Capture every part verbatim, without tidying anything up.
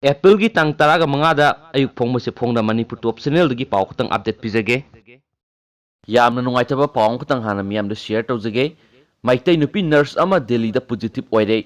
ꯑꯦꯄ꯭ꯔꯤꯜꯒꯤ ꯇꯥꯡ ꯇꯔꯥꯒ ꯃꯉꯥꯗ ꯑꯌꯨꯛ ꯐꯣꯡꯕꯁꯦ ꯐꯣꯡꯗ ꯃꯅꯤꯄꯨꯔ ꯇꯣꯞ ꯆꯦꯅꯦꯜꯗꯒꯤ ꯄꯥꯎ ꯈꯛꯇꯪ ꯑꯞꯗꯦꯠ ꯄꯤꯖꯒꯦ꯫ ꯌꯥꯝꯅ ꯅꯨꯡꯉꯥꯏꯇꯕ ꯄꯥꯎ ꯑꯃꯈꯛꯇꯪ ꯍꯥꯟꯅ ꯃꯤꯌꯥꯝꯗ ꯁꯤꯌꯔ ꯇꯧꯖꯒꯦ꯫ ꯃꯩꯇꯩ ꯅꯨꯄꯤ ꯅꯔꯁ ꯑꯃ ꯗꯦꯜꯂꯤꯗ ꯄꯣꯖꯤꯇꯤꯚ ꯑꯣꯏꯔꯦ꯫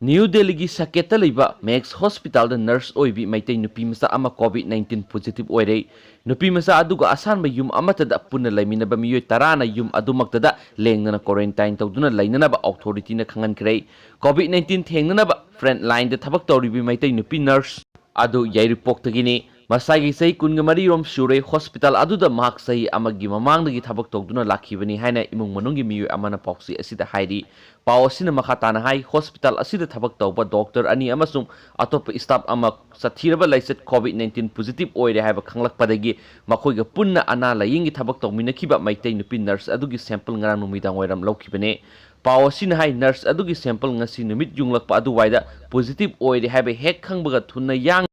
ꯅ꯭ꯌꯨ ꯗꯦꯜꯂꯤꯒꯤ ꯁꯀꯦꯠꯇ ꯂꯩꯕ ꯃꯦꯛꯁ ꯍꯣꯁꯄꯤꯇꯥꯜꯗ ꯅꯔꯁ ꯑꯣꯏꯕꯤ ꯃꯩꯇꯩ ꯅꯨꯄꯤ ꯃꯆꯥ ꯑꯃ ꯀꯣꯚꯤꯗ ꯅꯥꯏꯟꯇꯤꯟ ꯄꯣꯖꯤꯇꯤꯚ ꯑꯣꯏꯔꯦ꯫ ꯅꯨꯄꯤ ꯃꯆꯥ ꯑꯗꯨꯒ ꯑꯁꯥꯟꯕ ꯌꯨꯝ ꯑꯃꯠꯇꯗ ꯄꯨꯟꯅ ꯂꯩꯃꯤꯟꯅꯕ ꯃꯤꯑꯣꯏ ꯇꯔꯥꯅ ꯌꯨꯝ ꯑꯗꯨꯃꯛꯇꯗ ꯂꯦꯡꯗꯅ ꯀ꯭ꯋꯥꯔꯦꯟꯇꯥꯏꯟ ꯇꯧꯗꯨꯅ ꯂꯩꯅꯅꯕ ꯑꯣꯊꯣꯔꯤꯇꯤꯅ ꯈꯪꯍꯟꯈ꯭ꯔꯦ꯫ ꯀꯣꯚꯤꯗ ꯅꯥꯏꯟꯇꯤꯟ ꯊꯦꯡꯅꯅꯕ ꯐ꯭ꯔꯟꯠ ꯂꯥꯏꯟꯗ ꯊꯕꯛ ꯇꯧꯔꯤꯕꯤ ꯃꯩꯇꯩ ꯅꯨꯄꯤ ꯅꯔꯁ ꯑꯗꯨ ꯌꯥꯏꯔꯤꯄꯣꯛꯇꯒꯤꯅꯤ꯫ ꯃꯁꯥꯒꯤ ꯆꯍꯤ ꯀꯨꯟꯒ ꯃꯔꯤꯔꯣꯝ ꯁꯨꯔꯦ꯫ ꯍꯣꯁꯄꯤꯇꯥꯜ ꯑꯗꯨꯗ ꯃꯍꯥꯛ ꯆꯍꯤ ꯑꯃꯒꯤ ꯃꯃꯥꯡꯗꯒꯤ ꯊꯕꯛ ꯇꯧꯗꯨꯅ ꯂꯥꯛꯈꯤꯕꯅꯤ ꯍꯥꯏꯅ ꯏꯃꯨꯡ ꯃꯅꯨꯡꯒꯤ ꯃꯤꯑꯣꯏ ꯑꯃꯅ ꯄꯥꯎꯆꯦ ꯑꯁꯤꯗ ꯍꯥꯏꯔꯤ꯫ ꯄꯥꯎ ꯑꯁꯤꯅ ꯃꯈꯥ ꯇꯥꯅ ꯍꯥꯏ, ꯍꯣꯁꯄꯤꯇꯥꯜ ꯑꯁꯤꯗ ꯊꯕꯛ ꯇꯧꯕ ꯗꯣꯛꯇꯔ ꯑꯅꯤ ꯑꯃꯁꯨꯡ ꯑꯇꯣꯞꯄ ꯁ꯭ꯇꯥꯐ ꯑꯃ ꯁꯥꯊꯤꯔꯕ ꯂꯥꯏꯆꯠ ꯀꯣꯚꯤꯗ ꯅꯥꯏꯟꯇꯤꯟ ꯄꯣꯖꯤꯇꯤꯚ ꯑꯣꯏꯔꯦ ꯍꯥꯏꯕ ꯈꯪꯂꯛꯄꯗꯒꯤ ꯃꯈꯣꯏꯒ ꯄꯨꯟꯅ ꯑꯅꯥ ꯂꯥꯏꯌꯦꯡꯒꯤ ꯊꯕꯛ ꯇꯧꯃꯤꯟꯅꯈꯤꯕ ꯃꯩꯇꯩ ꯅꯨꯄꯤ ꯅꯔꯁ ꯑꯗꯨꯒꯤ ꯁꯦꯝꯄꯜ ꯉꯔꯥꯡ ꯅꯨꯃꯤꯗꯥꯡ ꯋꯥꯏꯔꯝ ꯂꯧꯈꯤꯕꯅꯤ꯫ ꯄꯥꯎ ꯑꯁꯤꯅ ꯍꯥꯏ, ꯅꯔꯁ ꯑꯗꯨꯒꯤ ꯁꯦꯝꯄꯜ ꯉꯁꯤ ꯅꯨꯃꯤꯠ ꯌꯨꯡꯂꯛꯄ ꯑꯗꯨꯋꯥꯏꯗ ꯄꯣꯖꯤꯇꯤꯚ ꯑꯣꯏꯔꯦ ꯍꯥꯏꯕ ꯍꯦꯛ ꯈꯪꯕꯒ ꯊꯨꯅ ꯌꯥꯡ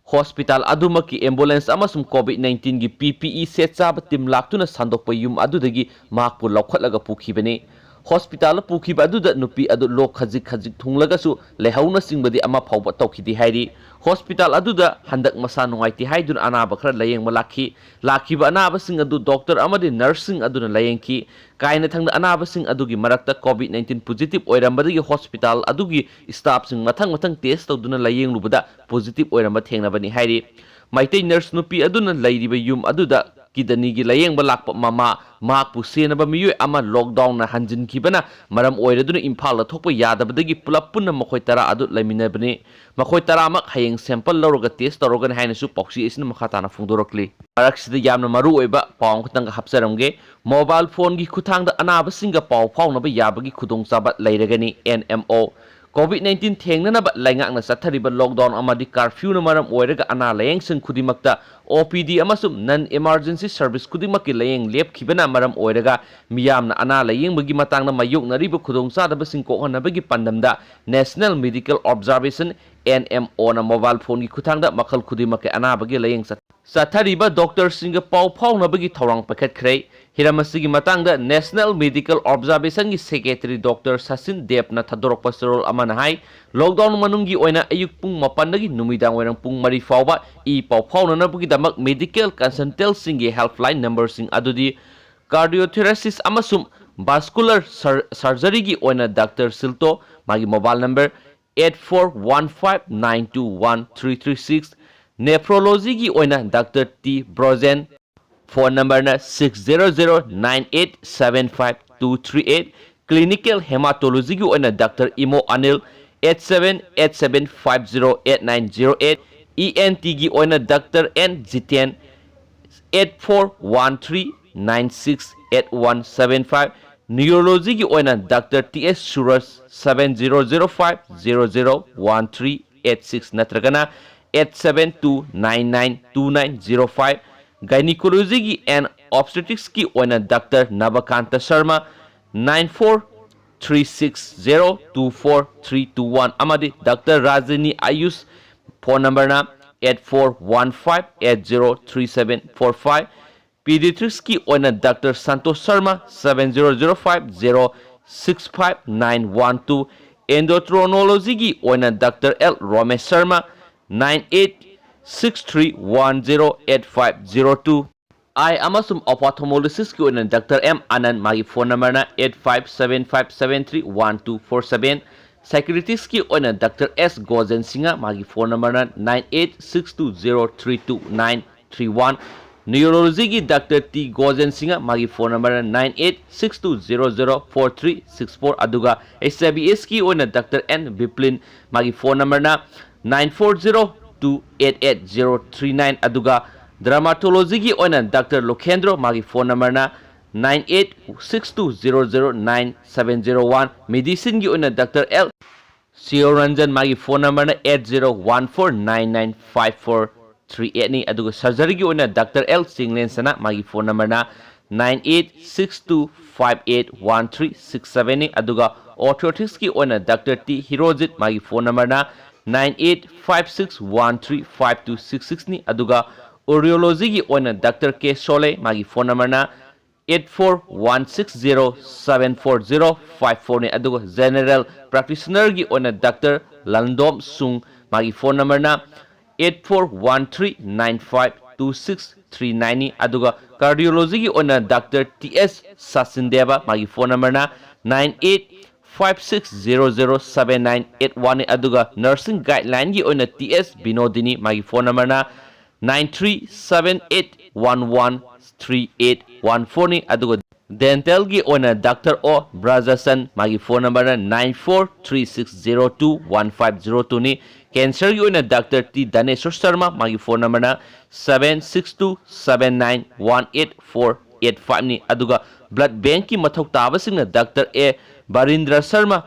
ꯍꯣꯁꯄꯤꯇꯥꯜ ꯑꯗꯨꯃꯛꯀꯤ ꯑꯦꯝꯕꯨꯂꯦꯟꯁ ꯑꯃꯁꯨꯡ ꯀꯣꯚꯤꯗ ꯅꯥꯏꯟꯇꯤꯟꯒꯤ ꯄꯤ ꯄꯤ ꯏ ꯁꯦꯠ ꯆꯥꯕ ꯇꯤꯝ ꯂꯥꯛꯇꯨꯅ ꯁꯟꯗꯣꯛꯄ ꯌꯨꯝ ꯑꯗꯨꯗꯒꯤ ꯃꯍꯥꯛꯄꯨ ꯂꯧꯈꯠꯂꯒ ꯄꯨꯈꯤꯕꯅꯤ꯫ ꯍꯣꯁꯄꯤꯇꯥꯜꯗ ꯄꯨꯈꯤꯕ ꯑꯗꯨꯗ ꯅꯨꯄꯤ ꯑꯗꯨ ꯂꯣꯛ ꯈꯖꯤꯛ ꯈꯖꯤꯛ ꯊꯨꯡꯂꯒꯁꯨ ꯂꯩꯍꯧꯅꯆꯤꯡꯕꯗꯤ ꯑꯃ ꯐꯥꯎꯕ ꯇꯧꯈꯤꯗꯦ ꯍꯥꯏꯔꯤ꯫ ꯍꯣꯁꯄꯤꯇꯥꯜ ꯑꯗꯨꯗ ꯍꯟꯗꯛ ꯃꯁꯥ ꯅꯨꯡꯉꯥꯏꯇꯦ ꯍꯥꯏꯗꯨꯅ ꯑꯅꯥꯕ ꯈꯔ ꯂꯥꯌꯦꯡꯕ ꯂꯥꯛꯈꯤ꯫ ꯂꯥꯛꯈꯤꯕ ꯑꯅꯥꯕꯁꯤꯡ ꯑꯗꯨ ꯗꯣꯛꯇꯔ ꯑꯃꯗꯤ ꯅꯔꯁꯁꯤꯡ ꯑꯗꯨꯅ ꯂꯥꯌꯦꯡꯈꯤ꯫ ꯀꯥꯏꯅꯊꯪꯗ ꯑꯅꯥꯕꯁꯤꯡ ꯑꯗꯨꯒꯤ ꯃꯔꯛꯇ ꯀꯣꯚꯤꯗ ꯅꯥꯏꯟꯇꯤꯟ ꯄꯣꯖꯤꯇꯤꯚ ꯑꯣꯏꯔꯝꯕꯗꯒꯤ ꯍꯣꯁꯄꯤꯇꯥꯜ ꯑꯗꯨꯒꯤ ꯁ꯭ꯇꯥꯐꯁꯤꯡ ꯃꯊꯪ ꯃꯊꯪ ꯇꯦꯁ ꯇꯧꯗꯨꯅ ꯂꯥꯌꯦꯡꯂꯨꯕꯗ ꯄꯣꯖꯤꯇꯤꯚ ꯑꯣꯏꯔꯝꯕ ꯊꯦꯡꯅꯕꯅꯤ ꯍꯥꯏꯔꯤ꯫ ꯃꯩꯇꯩ ꯅꯔꯁ ꯅꯨꯄꯤ ꯑꯗꯨꯅ ꯂꯩꯔꯤꯕ ꯌꯨꯝ ꯑꯗꯨꯗ ꯀꯤꯗꯅꯤꯒꯤ ꯂꯥꯌꯦꯡꯕ ꯂꯥꯛꯄ ꯃꯃꯥ, ꯃꯍꯥꯛꯄꯨ ꯁꯦꯟꯅꯕ ꯃꯤꯑꯣꯏ ꯑꯃ ꯂꯣꯛꯗꯥꯎꯟꯅ ꯍꯟꯖꯤꯟꯈꯤꯕꯅ ꯃꯔꯝ ꯑꯣꯏꯔꯗꯨꯅ ꯏꯝꯐꯥꯜꯗ ꯊꯣꯛꯄ ꯌꯥꯗꯕꯗꯒꯤ ꯄꯨꯂꯞ ꯄꯨꯟꯅ ꯃꯈꯣꯏ ꯇꯔꯥ ꯑꯗꯨ ꯂꯩꯃꯤꯟꯅꯕꯅꯤ꯫ ꯃꯈꯣꯏ ꯇꯔꯥꯃꯛ ꯍꯌꯦꯡ ꯁꯦꯝꯄꯜ ꯂꯧꯔꯒ ꯇꯦꯁ ꯇꯧꯔꯒꯅꯤ ꯍꯥꯏꯅꯁꯨ ꯄꯥꯎꯆꯦ ꯑꯁꯤꯅ ꯃꯈꯥ ꯇꯥꯅ ꯐꯣꯡꯗꯣꯔꯛꯂꯤ꯫ ꯃꯔꯛꯁꯤꯗ ꯌꯥꯝꯅ ꯃꯔꯨ ꯑꯣꯏꯕ ꯄꯥꯎ ꯑꯃꯈꯛꯇꯪꯒ ꯍꯥꯞꯆꯔꯝꯒꯦ꯫ ꯃꯣꯕꯥꯏꯜ ꯐꯣꯟꯒꯤ ꯈꯨꯠꯊꯥꯡꯗ ꯑꯅꯥꯕꯁꯤꯡꯒ ꯄꯥꯎ ꯐꯥꯎꯅꯕ ꯌꯥꯕꯒꯤ ꯈꯨꯗꯣꯡꯆꯥꯕ ꯂꯩꯔꯒꯅꯤ꯫ And M O. COVID nineteen ꯊꯦꯡꯅꯅꯕ ꯂꯩꯉꯥꯛꯅ ꯆꯠꯊꯔꯤꯕ ꯂꯣꯛꯗꯥꯎꯟ ꯑꯃꯗꯤ ꯀꯥꯔꯐ꯭ꯌꯨꯅ ꯃꯔꯝ ꯑꯣꯏꯔꯒ ꯑꯅꯥ ꯂꯥꯌꯦꯡꯁꯪ ꯈꯨꯗꯤꯡꯃꯛꯇ ꯑꯣ ꯄꯤ ꯗꯤ ꯑꯃꯁꯨꯡ ꯅꯟ ꯏꯃꯥꯔꯖꯦꯟꯁꯤ ꯁꯔꯚꯤꯁ ꯈꯨꯗꯤꯡꯃꯛꯀꯤ ꯂꯥꯌꯦꯡ ꯂꯦꯞꯈꯤꯕꯅ ꯃꯔꯝ ꯑꯣꯏꯔꯒ ꯃꯤꯌꯥꯝꯅ ꯑꯅꯥ ꯂꯥꯌꯦꯡꯕꯒꯤ ꯃꯇꯥꯡꯗ ꯃꯥꯌꯣꯛꯅꯔꯤꯕ ꯈꯨꯗꯣꯡꯆꯥꯗꯕꯁꯤꯡ ꯀꯣꯛꯍꯟꯅꯕꯒꯤ ꯄꯥꯟꯗꯝꯗ national medical observation, N M ꯑꯣꯅ ꯃꯣꯕꯥꯏꯜ ꯐꯣꯟꯒꯤ ꯈꯨꯠꯊꯥꯡꯗ ꯃꯈꯜ ꯈꯨꯗꯤꯡꯃꯛꯀꯤ ꯑꯅꯥꯕꯒꯤ ꯂꯥꯌꯦꯡ ꯆꯠ ꯆꯠꯊꯔꯤꯕ ꯗꯣꯛꯇꯔꯁꯤꯡꯒ ꯄꯥꯎ ꯐꯥꯎꯅꯕꯒꯤ ꯊꯧꯔꯥꯡ ꯄꯥꯏꯈꯠꯈ꯭ꯔꯦ꯫ ꯍꯤꯔꯝ ꯑꯁꯤꯒꯤ ꯃꯇꯥꯡꯗ National Medical Observationꯒꯤ Secretary Doctor Sachin Devꯅ ꯊꯥꯗꯣꯔꯛꯄ ꯆꯦꯔꯣꯜ ꯑꯃꯅ ꯍꯥꯏ, lockdown ꯃꯅꯨꯡꯒꯤ ꯑꯣꯏꯅ ꯑꯌꯨꯛ ꯄꯨꯡ ꯃꯥꯄꯟꯗꯒꯤ ꯅꯨꯃꯤꯗꯥꯡ ꯋꯥꯏꯔꯝ ꯄꯨꯡ ꯃꯔꯤ ꯐꯥꯎꯕ ꯏ ꯄꯥꯎ ꯐꯥꯎꯅꯅꯕꯒꯤꯗꯃꯛ medical consultantꯁꯤꯡꯒꯤ helpline numberꯁꯤꯡ ꯑꯗꯨꯗꯤ cardiothoracic ꯑꯃꯁꯨꯡ vascular sur- surgeryꯒꯤ ꯑꯣꯏꯅ Doctor Silto, ꯃꯥꯒꯤ mobile number eight four one five nine two one three three six, nephrologyꯒꯤ ꯑꯣꯏꯅ Doctor T Brojen, phone numberꯅ six zero zero nine eight seven five two three eight, clinical hematologyꯒꯤ ꯑꯣꯏꯅ Doctor Imo Anil, eight seven eight seven five zero eight nine zero eight, ENTꯒꯤ ꯑꯣꯏꯅ Doctor N Jiten, eight four one three nine six eight one seven five, neurologyꯒꯤ ꯑꯣꯏꯅ Doctor T S Suraj, seven zero zero five zero zero one three eight six ꯅꯠꯇ꯭ꯔꯒꯅ eight seven two nine nine two nine zero five, gynecologyꯒꯤ and obstetricsꯀꯤ ꯑꯣꯏꯅ Doctor Navakanta Sharma, nine four three six zero two four three two one ꯑꯃꯗꯤ Doctor Rajini Ayush, phone numberꯅ eight four one five eight zero three seven four five, pediatricsꯀꯤ ꯑꯣꯏꯅ Doctor Santosh Sharma, seven zero zero five zero six five nine one two, endocrinologyꯒꯤ ꯑꯣꯏꯅ Doctor L Romesh Sharma, nine eight six three one zero eight five zero two, eye ꯑꯃꯁꯨꯡ ophthalmologistꯀꯤ ꯑꯣꯏꯅ Doctor M Anand, ꯃꯥꯒꯤ phone numberꯅ eight five seven five seven three one two four seven, psychiatristꯀꯤ ꯑꯣꯏꯅ Doctor S Gojen Singha, ꯃꯥꯒꯤ phone numberꯅ nine eight six two zero three two nine three one, neurologyꯒꯤ Doctor T Gojen Singha, ꯃꯥꯒꯤ phone numberꯅ nine eight six two zero zero four three six four, ꯑꯗꯨꯒ H I V Sꯀꯤ ꯑꯣꯏꯅ Doctor N Biplin, ꯃꯥꯒꯤ phone numberꯅ nine four zero two eight eight zero three nine, ꯑꯗꯨꯒ dermatologyꯒꯤ ꯑꯣꯏꯅ Doctor Lokhendro, ꯃꯥꯒꯤ phone numberꯅ nine eight six two zero zero nine seven zero one, medicineꯒꯤ ꯑꯣꯏꯅ Doctor L Siyoranjan, ꯃꯥꯒꯤ phone numberꯅ eight zero one four nine nine five four three eight ꯅꯤ, ꯑꯗꯨꯒ surgeryꯒꯤ ꯑꯣꯏꯅ Doctor L Chinglen Sana, ꯃꯥꯒꯤ phone numberꯅ nine eight six two five eight one three six seven ꯅꯤ, ꯑꯗꯨꯒ orthoticsꯀꯤ ꯑꯣꯏꯅ Doctor T Hirojit, ꯃꯥꯒꯤ phone numberꯅ nine eight five six one three five two six six ꯅꯤ, ꯑꯗꯨꯒ Urologyꯒꯤ ꯑꯣꯏꯅ ꯗꯥꯛꯇꯔ ꯀꯦ ꯁꯣꯂꯦ, ꯃꯥꯒꯤ ꯐꯣꯟ ꯅꯝꯕꯔꯅ eight four one six zero seven four zero five four ꯅꯤ꯫ ꯑꯗꯨꯒ ꯖꯦꯅꯦꯔꯦꯜ ꯄ꯭ꯔꯦꯛꯇꯤꯁꯅꯔꯒꯤ ꯑꯣꯏꯅ ꯗꯥꯛꯇꯔ ꯂꯟꯗꯣꯝ ꯁꯨꯡ, ꯃꯥꯒꯤ ꯐꯣꯟ ꯅꯝꯕꯔꯅ eight four one three nine five two six three nine ꯅꯤ꯫ ꯑꯗꯨꯒ ꯀꯥꯔꯗꯤꯑꯣꯂꯣꯖꯤꯒꯤ ꯑꯣꯏꯅ ꯗꯥꯛꯇꯔ ꯇꯤ ꯑꯦꯁ ꯁꯆꯤꯟꯗꯦꯕ, ꯃꯥꯒꯤ ꯐꯣꯟ ꯅꯝꯕꯔꯅ nine eight five six zero zero seven nine eight one ꯅꯤ꯫ ꯑꯗꯨꯒ ꯅꯔꯁꯤꯡ ꯒꯥꯏꯗꯂꯥꯏꯟꯒꯤ ꯑꯣꯏꯅ ꯇꯤ ꯑꯦꯁ ꯕꯤꯅꯣꯗꯤꯅꯤ, ꯃꯥꯒꯤ ꯐꯣꯟ ꯅꯝꯕꯔꯅ nine three seven eight one one three eight one four ꯅꯤ꯫ ꯑꯗꯨꯒ ꯗꯦꯟꯇꯦꯜꯒꯤ ꯑꯣꯏꯅ ꯗꯥꯛꯇꯔ ꯑꯣ ꯕ꯭ꯔꯖꯁꯟ, ꯃꯥꯒꯤ ꯐꯣꯟ ꯅꯝꯕꯔꯅ nine four three six zero two one five zero two ꯅꯤ꯫ ꯀꯦꯟꯁꯔꯒꯤ ꯑꯣꯏꯅ ꯗꯥꯛꯇꯔ ꯇꯤ ꯙꯅꯦꯁꯣꯔ ꯁꯔꯃ, ꯃꯥꯒꯤ ꯐꯣꯟ ꯅꯝꯕꯔꯅ seven six two seven nine one eight four eight five ꯅꯤ꯫ ꯑꯗꯨꯒ ꯕ꯭ꯂꯗ ꯕꯦꯡꯀꯤ ꯃꯊꯧ ꯇꯥꯕꯁꯤꯡꯅ ꯗꯥꯛꯇꯔ ꯑꯦ ꯕꯥꯔꯤꯟꯗ꯭ꯔ Sharma,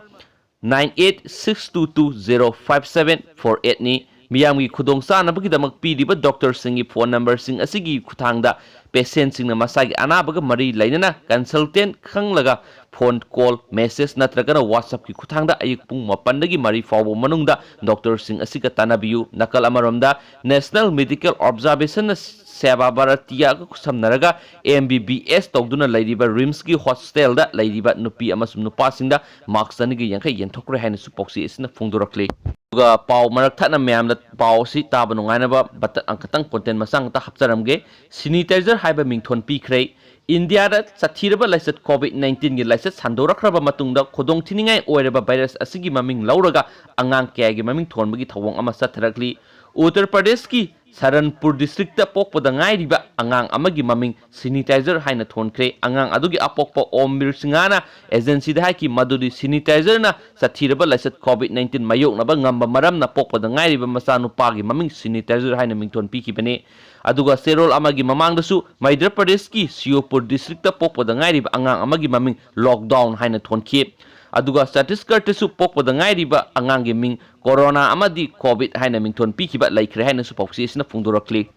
nine eight six two two zero five seven four eight ꯅꯤ꯫ ꯃꯤꯌꯥꯝꯒꯤ ꯈꯨꯗꯣꯡꯆꯥꯅꯕꯒꯤꯗꯃꯛ ꯄꯤꯔꯤꯕ ꯗꯣꯛꯇꯔꯁꯤꯡꯒꯤ ꯐꯣꯟ ꯅꯝꯕꯔꯁꯤꯡ ꯑꯁꯤꯒꯤ ꯈꯨꯠꯊꯥꯡꯗ ꯄꯦꯁꯦꯟꯁꯤꯡꯅ ꯃꯁꯥꯒꯤ ꯑꯅꯥꯕꯒ ꯃꯔꯤ ꯂꯩꯅꯅ ꯀꯟꯁꯜꯇꯦꯟ ꯈꯪꯂꯒ ꯐꯣꯟ ꯀꯣꯜ, ꯃꯦꯁꯦꯖ ꯅꯠꯇ꯭ꯔꯒꯅ WhatsAppꯀꯤ ꯈꯨꯠꯊꯥꯡꯗ ꯑꯌꯨꯛ ꯄꯨꯡ ꯃꯥꯄꯟꯗꯒꯤ ꯃꯔꯤ ꯐꯥꯎꯕ ꯃꯅꯨꯡꯗ ꯗꯣꯛꯇꯔꯁꯤꯡ ꯑꯁꯤꯒ ꯇꯥꯟꯅꯕꯤꯌꯨ꯫ ꯅꯥꯀꯜ ꯑꯃꯔꯣꯝꯗ, ꯅꯦꯁꯅꯦꯜ ꯃꯦꯗꯤꯀꯦꯜ ꯑꯣꯕꯖꯥꯔꯕꯦꯁꯟꯅ ꯁꯦꯕꯥ ꯚꯥꯔꯇꯤꯌꯥꯒ ꯈꯨꯠꯁꯝꯅꯔꯒ ꯑꯦꯝ ꯕꯤ ꯕꯤ ꯑꯦꯁ ꯇꯧꯗꯨꯅ ꯂꯩꯔꯤꯕ ꯔꯤꯝꯁꯀꯤ ꯍꯣꯁꯇꯦꯜꯗ ꯂꯩꯔꯤꯕ ꯅꯨꯄꯤ ꯑꯃꯁꯨꯡ ꯅꯨꯄꯥꯁꯤꯡꯗ ꯃꯥꯔꯛ ꯆꯅꯤꯒ ꯌꯥꯡꯈꯩ ꯌꯦꯟꯊꯣꯛꯈ꯭ꯔꯦ ꯍꯥꯏꯅꯁꯨ ꯄꯥꯎꯆꯦ ꯑꯁꯤꯅ ꯐꯣꯡꯗꯣꯔꯛꯂꯤ꯫ ꯑꯗꯨꯒ ꯄꯥꯎ ꯃꯔꯛ ꯊꯠꯅ ꯃꯌꯥꯝꯗ ꯄꯥꯎ ꯑꯁꯤ ꯇꯥꯕ ꯅꯨꯡꯉꯥꯏꯅꯕ ꯕꯇꯟ ꯑꯃꯈꯛꯇꯪ ꯀꯣꯟꯇꯦꯟ ꯃꯆꯥ ꯑꯃꯇ ꯍꯥꯞꯆꯔꯝꯒꯦ꯫ ꯁꯦꯅꯤꯇꯥꯏꯖꯔ ꯍꯥꯏꯕ ꯃꯤꯡꯊꯣꯟ ꯄꯤꯈ꯭ꯔꯦ꯫ ꯏꯟꯗꯤꯌꯥꯗ ꯆꯠꯊꯤꯔꯕ ꯂꯥꯏꯆꯠ ꯀꯣꯚꯤꯗ ꯅꯥꯏꯟꯇꯤꯟꯒꯤ ꯂꯥꯏꯆꯠ ꯁꯟꯗꯣꯔꯛꯈ꯭ꯔꯕ ꯃꯇꯨꯡꯗ ꯈꯨꯗꯣꯡꯊꯤꯅꯤꯡꯉꯥꯏ ꯑꯣꯏꯔꯕ ꯚꯥꯏꯔꯁ ꯑꯁꯤꯒꯤ ꯃꯃꯤꯡ ꯂꯧꯔꯒ ꯑꯉꯥꯡ ꯀꯌꯥꯒꯤ ꯃꯃꯤꯡ ꯊꯣꯟꯕꯒꯤ ꯊꯧꯑꯣꯡ ꯑꯃ ꯆꯠꯊꯔꯛꯂꯤ꯫ ꯎꯠꯇꯔ ꯄ꯭ꯔꯗꯦꯁꯀꯤ ꯁꯔꯟꯄꯨꯔ ꯗꯤꯁꯇ꯭ꯔꯤꯛꯇ ꯄꯣꯛꯄꯗ ꯉꯥꯏꯔꯤꯕ ꯑꯉꯥꯡ ꯑꯃꯒꯤ ꯃꯃꯤꯡ ꯁꯦꯅꯤꯇꯥꯏꯖꯔ ꯍꯥꯏꯅ ꯊꯣꯟꯈ꯭ꯔꯦ꯫ ꯑꯉꯥꯡ ꯑꯗꯨꯒꯤ ꯑꯄꯣꯛꯄ ꯑꯣꯝ ꯕꯤꯔ ꯁꯤꯡꯍꯅ ꯑꯦꯖꯦꯟꯁꯤꯗ ꯍꯥꯏꯈꯤ ꯃꯗꯨꯗꯤ ꯁꯦꯅꯤꯇꯥꯏꯖꯔꯅ ꯆꯠꯊꯤꯔꯕ ꯂꯥꯏꯆꯠ ꯀꯣꯚꯤꯗ ꯅꯥꯏꯟꯇꯤꯟ ꯃꯥꯌꯣꯛꯅꯕ ꯉꯝꯕ ꯃꯔꯝꯅ ꯄꯣꯛꯄꯗ ꯉꯥꯏꯔꯤꯕ ꯃꯆꯥꯅꯨꯄꯥꯒꯤ ꯃꯃꯤꯡ ꯁꯦꯅꯤꯇꯥꯏꯖꯔ ꯍꯥꯏꯅ ꯃꯤꯡꯊꯣꯟ ꯄꯤꯈꯤꯕꯅꯤ꯫ ꯑꯗꯨꯒ ꯆꯦꯔꯣꯜ ꯑꯃꯒꯤ ꯃꯃꯥꯡꯗꯁꯨ ꯃꯙ꯭ꯌ ꯄ꯭ꯔꯗꯦꯁꯀꯤ ꯁꯤꯌꯣꯄꯨꯔ ꯗꯤꯁꯇ꯭ꯔꯤꯛꯇ ꯄꯣꯛꯄꯗ ꯉꯥꯏꯔꯤꯕ ꯑꯉꯥꯡ ꯑꯃꯒꯤ ꯃꯃꯤꯡ ꯂꯣꯛꯗꯥꯎꯟ ꯍꯥꯏꯅ ꯊꯣꯟꯈꯤ꯫ ꯑꯗꯨꯒ ꯆꯇꯤꯁꯒꯔꯗꯁꯨ ꯄꯣꯛꯄꯗ ꯉꯥꯏꯔꯤꯕ ꯑꯉꯥꯡꯒꯤ ꯃꯤꯡ ꯀꯣꯔꯣꯅꯥ ꯑꯃꯗꯤ ꯀꯣꯚꯤꯗ ꯍꯥꯏꯅ ꯃꯤꯡꯊꯣꯟ ꯄꯤꯈꯤꯕ ꯂꯩꯈ꯭ꯔꯦ ꯍꯥꯏꯅꯁꯨ ꯄꯥꯎꯆꯦ ꯑꯁꯤꯅ ꯐꯣꯡꯗꯣꯔꯛꯂꯤ꯫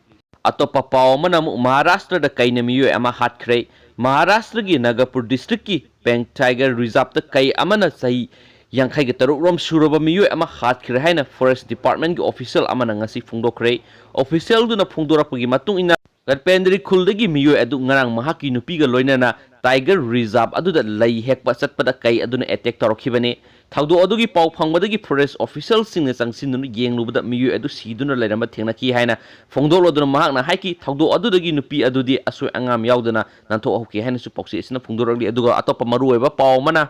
ꯑꯇꯣꯞꯄ ꯄꯥꯎ ꯑꯃꯅ ꯑꯃꯨꯛ ꯃꯍꯥꯔꯥꯁꯇ꯭ꯔꯗ ꯀꯩꯅ ꯃꯤꯑꯣꯏ ꯑꯃ ꯍꯥꯠꯈ꯭ꯔꯦ꯫ ꯃꯍꯥꯔꯥꯁꯇ꯭ꯔꯒꯤ ꯅꯥꯒꯄꯨꯔ ꯗꯤꯁꯇ꯭ꯔꯤꯛꯀꯤ ꯄꯦꯡ ꯇꯥꯏꯒꯔ ꯔꯤꯖꯥꯔꯚꯇ ꯀꯩ ꯑꯃꯅ ꯆꯍꯤ ꯌꯥꯡꯈꯩꯒ ꯇꯔꯨꯛ ꯔꯣꯝ ꯁꯨꯔꯕ ꯃꯤꯑꯣꯏ ꯑꯃ ꯍꯥꯠꯈ꯭ꯔꯦ ꯍꯥꯏꯅ Forest Department ꯀꯤ official ꯑꯃꯅ ꯉꯁꯤ ꯐꯣꯡꯗꯣꯛꯈ꯭ꯔꯦ꯫ Official ꯗꯨꯅ ꯐꯣꯡꯗꯣꯔꯛꯄꯒꯤ ꯃꯇꯨꯡ ꯏꯟꯅ, ꯒꯠꯄꯦꯟꯗ꯭ꯔꯤ ꯈꯨꯜꯗꯒꯤ ꯃꯤꯑꯣꯏ ꯑꯗꯨ ꯉꯔꯥꯡ ꯃꯍꯥꯛꯀꯤ ꯅꯨꯄꯤꯒ ꯂꯣꯏꯅꯅ Tiger Reserve ꯑꯗꯨꯗ ꯂꯩ ꯍꯦꯛꯄ ꯆꯠꯄꯗ ꯀꯩ ꯑꯗꯨꯅ attack ꯇꯧꯔꯛꯈꯤꯕꯅꯤ꯫ ꯊꯧꯗꯣꯛ ꯑꯗꯨꯒꯤ ꯄꯥꯎ ꯐꯪꯕꯗꯒꯤ Forest Official ꯁꯤꯡꯅ ꯆꯪꯁꯤꯟꯗꯨꯅ ꯌꯦꯡꯂꯨꯕꯗ ꯃꯤꯑꯣꯏ ꯑꯗꯨ ꯁꯤꯗꯨꯅ ꯂꯩꯔꯝꯕ ꯊꯦꯡꯅꯈꯤ ꯍꯥꯏꯅ ꯐꯣꯡꯗꯣꯛꯂꯗꯨꯅ ꯃꯍꯥꯛꯅ ꯍꯥꯏꯈꯤ꯫ ꯊꯧꯗꯣꯛ ꯑꯗꯨꯗꯒꯤ ꯅꯨꯄꯤ ꯑꯗꯨꯗꯤ ꯑꯁꯣꯏ ꯑꯉꯥꯝ ꯌꯥꯎꯗꯅ ꯅꯥꯟꯊꯣꯛꯍꯧꯈꯤ ꯍꯥꯏꯅꯁꯨ ꯄꯥꯎꯆꯦ ꯑꯁꯤꯅ ꯐꯣꯡꯗꯣꯔꯛꯂꯤ꯫ ꯑꯗꯨꯒ ꯑꯇꯣꯞꯄ ꯃꯔꯨꯑꯣꯏꯕ ꯄꯥꯎ ꯑꯃꯅ,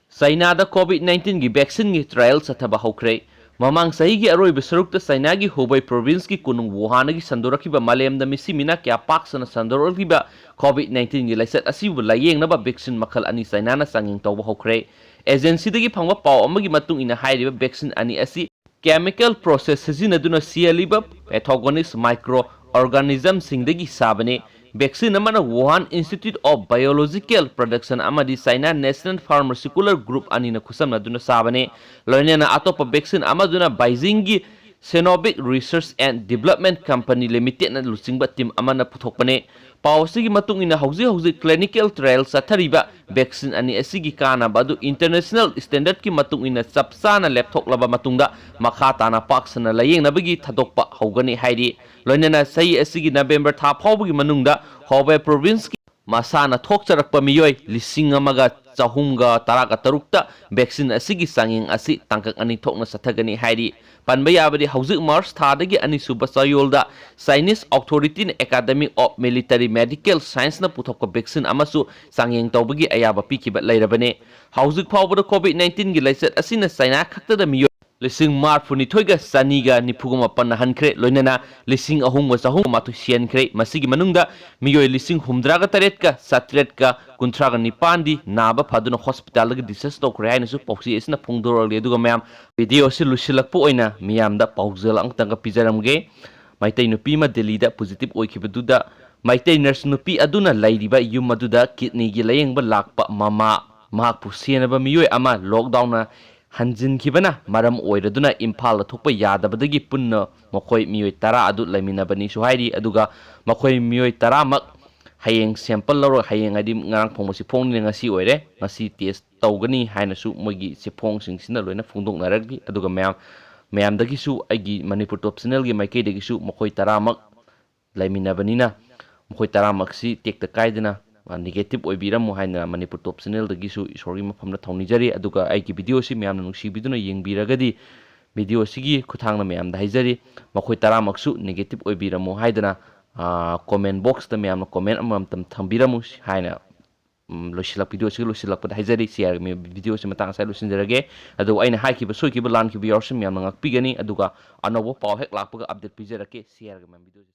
ꯆꯥꯏꯅꯥꯗ COVID nineteen ꯒꯤ vaccine ꯒꯤ trial ꯆꯠꯊꯕ ꯍꯧꯈ꯭ꯔꯦ꯫ ꯃꯃꯥꯡ ꯆꯍꯤꯒꯤ ꯑꯔꯣꯏꯕ ꯁꯔꯨꯛꯇ ꯆꯥꯏꯅꯥꯒꯤ ꯍꯨꯕꯩ province ꯀꯤ ꯀꯣꯅꯨꯡ ꯋꯨꯍꯥꯟꯗꯒꯤ ꯁꯟꯗꯣꯔꯛꯈꯤꯕ ꯃꯥꯂꯦꯝꯗ ꯃꯤꯁꯤ ꯃꯤꯅꯥ ꯀꯌꯥ ꯄꯥꯛ ꯁꯟꯅ ꯁꯟꯗꯣꯔꯛꯂꯤꯕ COVID nineteen ꯒꯤ ꯂꯥꯏꯆꯠ ꯑꯁꯤꯕꯨ ꯂꯥꯌꯦꯡꯅꯕ vaccine ꯃꯈꯜ ꯑꯅꯤ ꯆꯥꯏꯅꯥꯅ ꯆꯥꯡꯌꯦꯡ ꯇꯧꯕ ꯍꯧꯈ꯭ꯔꯦ꯫ Agency ꯗꯒꯤ ꯐꯪꯕ ꯄꯥꯎ ꯑꯃꯒꯤ ꯃꯇꯨꯡ ꯏꯟꯅ, ꯍꯥꯏꯔꯤꯕ vaccine ꯑꯅꯤ ꯑꯁꯤ chemical process ꯁꯤꯖꯤꯟꯅꯗꯨꯅ ꯁꯤꯍꯜꯂꯤꯕ pathogenic micro organism ꯁꯤꯡꯗꯒꯤ ꯁꯥꯕꯅꯤ꯫ Vaccine ꯑꯃꯅ Wuhan Institute of Biological Production ꯑꯃꯗꯤ China National Pharmaceutical Group ꯑꯅꯤꯅ ꯈꯨꯠꯁꯝꯅꯗꯨꯅ ꯁꯥꯕꯅꯤ꯫ ꯂꯣꯏꯅꯅ ꯑꯇꯣꯞꯄ vaccine ꯑꯃꯗꯨꯅ Beijing ꯒꯤ Sinovac Research and Development Company Limited ꯅ ꯂꯨꯆꯤꯡꯕ team ꯑꯃꯅ ꯄꯨꯊꯣꯛꯄꯅꯤ꯫ ꯄꯥꯎ ꯑꯁꯤꯒꯤ ꯃꯇꯨꯡ ꯏꯟꯅ, ꯍꯧꯖꯤꯛ ꯍꯧꯖꯤꯛ clinical trial ꯆꯠꯊꯔꯤꯕ vaccine ꯑꯅꯤ ꯑꯁꯤꯒꯤ ꯀꯥꯟꯅꯕ ꯑꯗꯨ international standard ꯀꯤ ꯃꯇꯨꯡ ꯏꯟꯅ ꯆꯞ ꯆꯥꯅ ꯂꯦꯞꯊꯣꯛꯂꯕ ꯃꯇꯨꯡꯗ, ꯃꯈꯥ ꯇꯥꯅ ꯄꯥꯛ ꯁꯟꯅ ꯂꯥꯌꯦꯡꯅꯕꯒꯤ ꯊꯥꯗꯣꯛꯄ ꯍꯧꯒꯅꯤ ꯍꯥꯏꯔꯤ꯫ ꯂꯣꯏꯅꯅ ꯆꯍꯤ ꯑꯁꯤꯒꯤ November ꯊꯥ ꯐꯥꯎꯕꯒꯤ ꯃꯅꯨꯡꯗ Hubei province ꯀꯤ ꯃꯁꯥꯅ ꯊꯣꯛꯆꯔꯛꯄ ꯃꯤꯑꯣꯏ ꯂꯤꯁꯤꯡ ꯑꯃꯒ ꯆꯍꯨꯝꯒ ꯇꯔꯥꯒ ꯇꯔꯨꯛꯇ vaccine ꯑꯁꯤꯒꯤ ꯆꯥꯡꯌꯦꯡ ꯑꯁꯤ ꯇꯥꯡꯀꯛ ꯑꯅꯤ ꯊꯣꯛꯅ ꯆꯠꯊꯒꯅꯤ ꯍꯥꯏꯔꯤ꯫ ꯄꯟꯕ ꯌꯥꯕꯗꯤ, ꯍꯧꯖꯤꯛ March ꯊꯥꯗꯒꯤ ꯑꯅꯤꯁꯨꯕ ꯆꯌꯣꯜꯗ Chinese Authority ꯅ Academy of Military Medical Science ꯅ ꯄꯨꯊꯣꯛꯄ vaccine ꯑꯃꯁꯨ ꯆꯥꯡꯌꯦꯡ ꯇꯧꯕꯒꯤ ꯑꯌꯥꯕ ꯄꯤꯈꯤꯕ ꯂꯩꯔꯕꯅꯤ꯫ ꯍꯧꯖꯤꯛ ꯐꯥꯎꯕꯗ COVID nineteen ꯒꯤ ꯂꯥꯏꯆꯠ ꯑꯁꯤꯅ ꯆꯥꯏꯅꯥ ꯈꯛꯇꯗ ꯃꯤꯑꯣꯏ ꯂꯤꯁꯤꯡ ꯃꯔꯤꯐꯨꯅꯤꯊꯣꯏꯒ ꯆꯅꯤꯒ ꯅꯤꯐꯨꯒ ꯃꯥꯄꯟ ꯍꯟꯈ꯭ꯔꯦ, ꯂꯣꯏꯅꯅ ꯂꯤꯁꯤꯡ ꯑꯍꯨꯝꯒ ꯆꯍꯨꯝꯒ ꯃꯥꯊꯣꯏ ꯁꯤꯍꯟꯈ꯭ꯔꯦ꯫ ꯃꯁꯤꯒꯤ ꯃꯅꯨꯡꯗ ꯃꯤꯑꯣꯏ ꯂꯤꯁꯤꯡ ꯍꯨꯝꯗ꯭ꯔꯥꯒ ꯇꯔꯦꯠꯀ ꯆꯥꯇ꯭ꯔꯦꯠꯀ ꯀꯨꯟꯊ꯭ꯔꯥꯒ ꯅꯤꯄꯥꯟꯗꯤ ꯅꯥꯕ ꯐꯗꯨꯅ hospital ꯗꯒꯤ discharge ꯇꯧꯈ꯭ꯔꯦ ꯍꯥꯏꯅꯁꯨ ꯄꯥꯎꯆꯦ ꯑꯁꯤꯅ ꯐꯣꯡꯗꯣꯔꯛꯂꯤ꯫ ꯑꯗꯨꯒ ꯃꯌꯥꯝ, video ꯑꯁꯤ ꯂꯣꯏꯁꯤꯜꯂꯛꯄ ꯑꯣꯏꯅ ꯃꯤꯌꯥꯝꯗ ꯄꯥꯎꯖꯦꯜ ꯑꯃꯇꯪꯒ ꯄꯤꯖꯔꯝꯒꯦ꯫ ꯃꯩꯇꯩ ꯅꯨꯄꯤ ꯑꯃ ꯗꯦꯜꯂꯤꯗ positive ꯑꯣꯏꯈꯤꯕꯗꯨꯗ, ꯃꯩꯇꯩ nurse ꯅꯨꯄꯤ ꯑꯗꯨꯅ ꯂꯩꯔꯤꯕ ꯌꯨꯝ ꯑꯗꯨꯗ kidney ꯒꯤ ꯂꯥꯌꯦꯡꯕ ꯂꯥꯛꯄ ꯃꯃꯥ, ꯃꯍꯥꯛꯄꯨ ꯁꯦꯟꯅꯕ ꯃꯤꯑꯣꯏ ꯑꯃ lockdown ꯅ ꯍꯟꯖꯤꯟꯈꯤꯕꯅ ꯃꯔꯝ ꯑꯣꯏꯔꯗꯨꯅ ꯏꯝꯐꯥꯜꯗ ꯊꯣꯛꯄ ꯌꯥꯗꯕꯗꯒꯤ ꯄꯨꯟꯅ ꯃꯈꯣꯏ ꯃꯤꯑꯣꯏ ꯇꯔꯥ ꯑꯗꯨ ꯂꯩꯃꯤꯟꯅꯕꯅꯤꯁꯨ ꯍꯥꯏꯔꯤ꯫ ꯑꯗꯨꯒ ꯃꯈꯣꯏ ꯃꯤꯑꯣꯏ ꯇꯔꯥꯃꯛ ꯍꯌꯦꯡ ꯁꯦꯝꯄꯜ ꯂꯧꯔꯒ, ꯍꯌꯦꯡ ꯍꯥꯏꯗꯤ ꯉꯔꯥꯡ ꯐꯣꯡꯕ ꯆꯦꯐꯣꯡꯅꯤꯅ ꯉꯁꯤ ꯑꯣꯏꯔꯦ, ꯉꯁꯤ ꯇꯦꯁ ꯇꯧꯒꯅꯤ ꯍꯥꯏꯅꯁꯨ ꯃꯣꯏꯒꯤ ꯆꯦꯐꯣꯡꯁꯤꯡꯁꯤꯅ ꯂꯣꯏꯅ ꯐꯣꯡꯗꯣꯛꯅꯔꯛꯂꯤ꯫ ꯑꯗꯨꯒ ꯃꯌꯥꯝ, ꯃꯌꯥꯝꯗꯒꯤꯁꯨ ꯑꯩꯒꯤ ꯃꯅꯤꯄꯨꯔ ꯇꯣꯞ ꯆꯦꯅꯦꯜꯒꯤ ꯃꯥꯏꯀꯩꯗꯒꯤꯁꯨ ꯃꯈꯣꯏ ꯇꯔꯥꯃꯛ ꯂꯩꯃꯤꯟꯅꯕꯅꯤꯅ ꯃꯈꯣꯏ ꯇꯔꯥꯃꯛꯁꯤ ꯇꯦꯛꯇ ꯀꯥꯏꯗꯅ ꯅꯦꯒꯦꯇꯤꯞ ꯑꯣꯏꯕꯤꯔꯝꯃꯨ ꯍꯥꯏꯗꯅ ꯃꯅꯤꯄꯨꯔ ꯇꯣꯞ ꯆꯦꯅꯦꯜꯗꯒꯤꯁꯨ ꯏꯁꯣꯔꯒꯤ ꯃꯐꯝꯗ ꯊꯧꯅꯤꯖꯔꯤ꯫ ꯑꯗꯨꯒ ꯑꯩꯒꯤ ꯚꯤꯗꯤꯑꯣꯁꯤ ꯃꯌꯥꯝꯅ ꯅꯨꯡꯁꯤꯕꯤꯗꯨꯅ ꯌꯦꯡꯕꯤꯔꯒꯗꯤ ꯚꯤꯗꯤꯑꯣꯁꯤꯒꯤ ꯈꯨꯠꯊꯥꯡꯗ ꯃꯌꯥꯝꯗ ꯍꯥꯏꯖꯔꯤ, ꯃꯈꯣꯏ ꯇꯔꯥꯃꯛꯁꯨ ꯅꯦꯒꯦꯇꯤꯞ ꯑꯣꯏꯕꯤꯔꯝꯃꯨ ꯍꯥꯏꯗꯅ ꯀꯣꯃꯦꯟ ꯕꯣꯛꯁꯇ ꯃꯌꯥꯝꯅ ꯀꯣꯃꯦꯟ ꯑꯃꯃꯝꯇꯪ ꯊꯝꯕꯤꯔꯝꯃꯨ ꯍꯥꯏꯅ ꯎꯝ, ꯂꯣꯏꯁꯤꯜꯂꯛ, ꯚꯤꯗꯤꯑꯣꯁꯤꯒꯤ ꯂꯣꯏꯁꯤꯜꯂꯛꯄꯗ ꯍꯥꯏꯖꯔꯤ꯫ ꯁꯤ ꯑꯥꯔꯒꯤ ꯚꯤꯗꯤꯑꯣꯁꯤ ꯃꯇꯥꯡ ꯑꯁꯤꯗ ꯂꯣꯏꯁꯤꯟꯖꯔꯒꯦ꯫ ꯑꯗꯨꯕꯨ ꯑꯩꯅ ꯍꯥꯏꯈꯤꯕ ꯁꯣꯏꯈꯤꯕ ꯂꯥꯟꯈꯤꯕ ꯌꯥꯎꯔꯁꯨ ꯃꯌꯥꯝꯅ ꯉꯥꯛꯄꯤꯒꯅꯤ꯫ ꯑꯗꯨꯒ ꯑꯅꯧꯕ ꯄꯥꯎ ꯍꯦꯛ ꯂꯥꯛꯄꯒ ꯑꯞꯗꯦꯠ ꯄꯤꯖꯔꯛꯀꯦ꯫ ꯁꯤ ꯑꯥꯔꯒꯤ ꯃꯌꯥꯝ ꯚꯤꯗꯤꯑꯣꯁꯤ